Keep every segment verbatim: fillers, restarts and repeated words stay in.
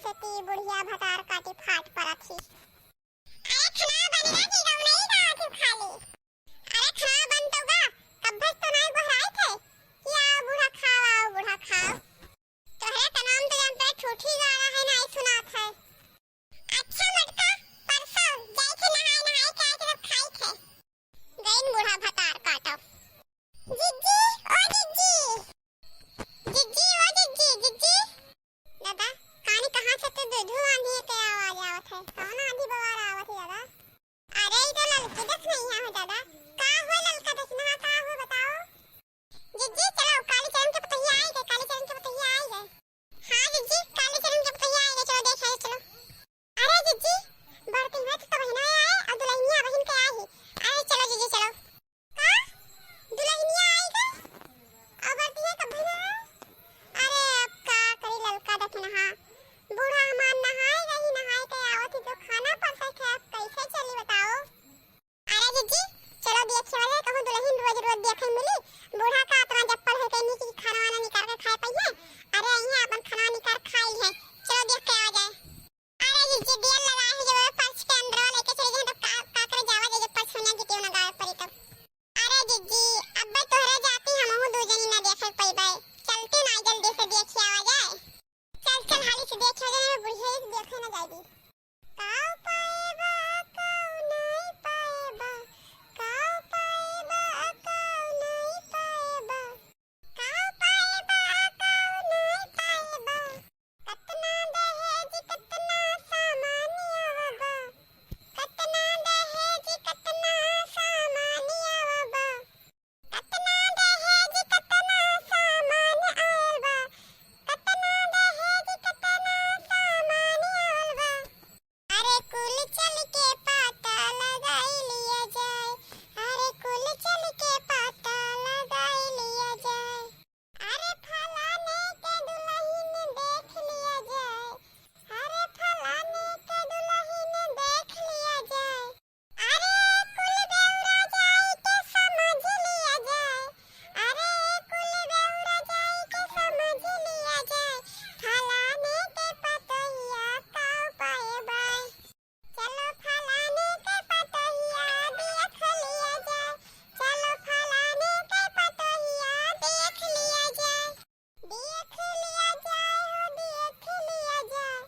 से ती बुढ़िया भतार काटी फाट परत ही। अरे खना बन गा कि गौ नहीं गा तू खाली? अरे खना बन तो गा, कब्बे तो नाई बहराई थे कि आओ बूढ़ा खाओ, आओ बूढ़ा खाओ। तोहरे तो नाम तो जानते हैं, ठूठी गाड़ा है, नाई सुनात है। अच्छा मटका, परसों जाई के नहाए, नहाए के आए के तब खाई थे। गइन बूढ़ा भतार काटो। जिज्जी, ओ जिज्जी। जिज्जी, ओ जिज्जी, जिज्जी। दादा, कानी कहाँ से तो दूधू आंधी के आवाज आवत है? कौन आंधी बवार आवत है दादा? अरे, ई तो ललकी दखिनहा हो दादा। का हो ललका दखिनहा, का हो बताओ? जिज्जी, चलो, काली चरण के पतोहिया आई गए, काली चरण के पतोहिया आई गए। हाँ जिज्जी, काली चरण के पतोहिया आई गए, चलो देख आए, चलो। अरे जिज्जी, बड़की में तो बहिना आए और दुल्हनिया बहिन के आई है। अरे चलो जिज्जी, चलो। का? दुल्हनिया आई गए? और बड़की है कब बहिना आए? अरे अब का करी ललका दखिनहा, बूढ़ा हमार नहाए गई, नहाए के आवत ही तो खाना परसे के, अब कैसे चली बताओ? अरे जिज्जी, चलो देखे वाले कहूँ दुल्हन रोज रोज देखे मिली, बूढ़ा का इतना जप्पल है कहीं कि खाना वाना निकाल के खाए पाइए। अरे यहाँ अपन खाना निकाल खाई है, चलो देख के आ जाए। अरे जिज्जी, दिया लगा है जो पर्स के अंदर लेके चले जाए तो का, का करे जावा जे, जे पर्स हुनिया गिटियो ना गावे पड़ी तब। अरे जिज्जी, अब्बे तोहरे जाती हमहू दू जनी ना देखे पइबे, चलती ना जल्दी से देखे आवा जाए। चल चल हाली से देखे आवा जाए, बुढ़िया से देखे ना जाए दी। काऊ पाएबा, काऊ नाई पाएबा, काऊ पाएबा, काऊ नाई पाएबा, काऊ पाएबा, काऊ नाई पाएबा। कतना दहेज, कतना सामान आवा बा, कतना दहेज, कतना सामान आवा बा। कतना दहेज, कतना सामान आइल बा, कतना दहेज, कतना सामान आइल बा। अरे कुल चल के पता लगाई लिया जाए, अरे कुल चल के पता लगाई लिया जाए। अरे फलाने के दुल्हन देख लिया जाए, अरे फलाने के दुल्हन देख लिया जाए। अरे कुल बेउरा जाई के समझ लिया जाए, अरे कुल बेउरा जाई के समझ लिया जाए, फलाने के पतोहिया काऊ पाए बाए। चलो फलाने के पतोहिया देख लिया जाए, चलो फलाने के पतोहिया देख लिया जाए। देख लिया जाए हो, देख लिया जाए,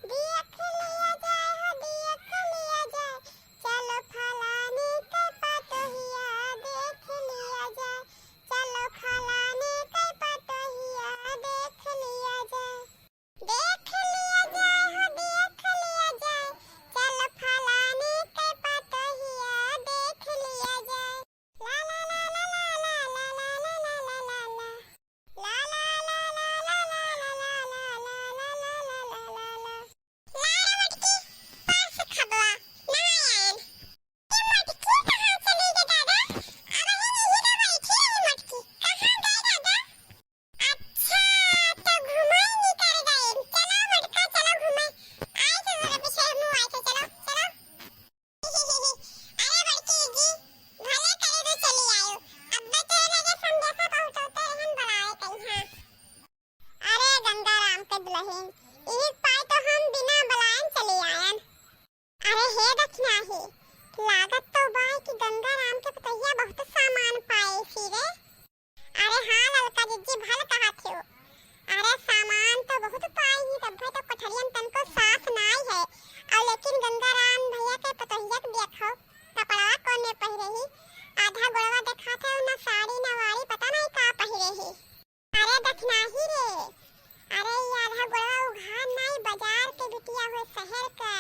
देख लिया जाए हो, देख लिया जाए। चलो फलाने के पतोहिया देख लिया जाए, चलो फलाने के पतोहिया देख लिया जाए। देख लिया जाए हो, देख लिया जाए, चलो फलाने के पतोहिया देख लिया जाए। अच्छा, तो घुमाई निकर गइल। चलो मटका, चलो घुमाई। आई तो तोरे पीछे मुँह आई तो चलो, चलो। अरे बड़की जी, भले करे तो चली आयो। अब तो तोरे लगे संदेशा पहुँचौते रहन बलाए कइहाँ। अरे गंगाराम के दुलहिन, एक पाए तो हम बिना बलायन चली आयन। अरे हे दखिनहा, लागत तो बाय कि गंगाराम के पतोहिया बहुत सामान पाए सी रे। अरे हाँ ललका जिज्जी, भल कहत हो। अरे सामान तो बहुत पाई ही, तब्बे तो कोठरियन तनको साफ नाई है। और लेकिन गंगाराम भैया के पतोहिया के देखो, कपड़वा कौन में पहिरे ही, आधा गोड़वा देखात है, ना साड़ी ना वाड़ी, पता नहीं का पहिरे ही। अरे दखिनहा रे, अरे ई आधा गोड़वा उघार नाई, बाजार के बिटिया हो शहर के।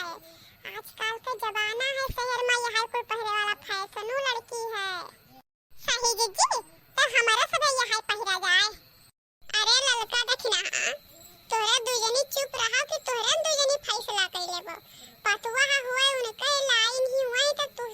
आजकल के जमाना है शहर में यही कुल पहिरे वाला, फैशनो लड़की है। सही जिज्जी, तो हमारा सब यही पहिरा जाए। अरे ललका दखिनहा, तोहरा दू जनी चुप रहा कि तोहरा दू जनी फैसला कर लेबो। पतुआ हुए उनके लाइन ही हुए तो तू